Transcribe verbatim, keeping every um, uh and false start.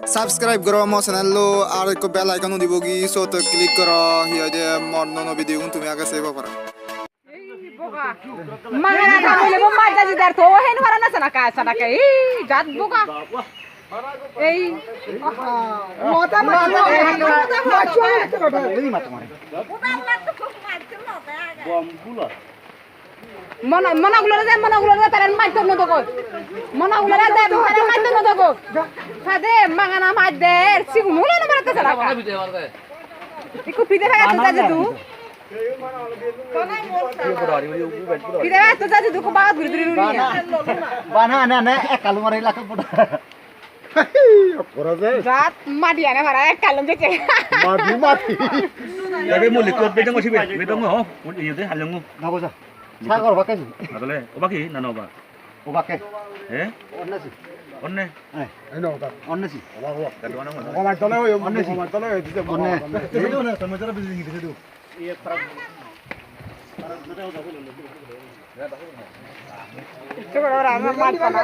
Subscribe goro mo channel lo, ar ekko bell icon udibo gi, sot click goro, hi hoide mor nuo nuo video gun tumi age sebo paro. Ei boga. Mangana ta bole bo majja jidar to hen para na sana ka sana ka. Ei jat boga. Ei. Mota mata mata mata. Mona, mona gulore de, mona gulore de, taren maitto no dogo. Mona gulore de, taren maitto no dogo. Sade, mangana maj de, sigun hulo no barate sara. Ikku pide phaga to jadi du. Pide phaga to jadi du, ko bagat guri duri ni. Bana, ne, ne, ek kalu mare lak boda. Kora je. Jat madi ane mara ek kalon jeche. Madi, madi. Jabe muli kot bedong sibe, bedong ho, muli yede halong. Nago ja. Sagor bakke ji. Adole, o baki, na no ba. O bakke. Eh? Onne si. Onne? Eh. Ai no ta. Onne si. Oba, oba. Gadu ana mo. Oba, tole oi, onne si. Oba, tole oi, dise. Onne. Dise do na, tamo jara biji dise do. Itu kalau orang amat mana?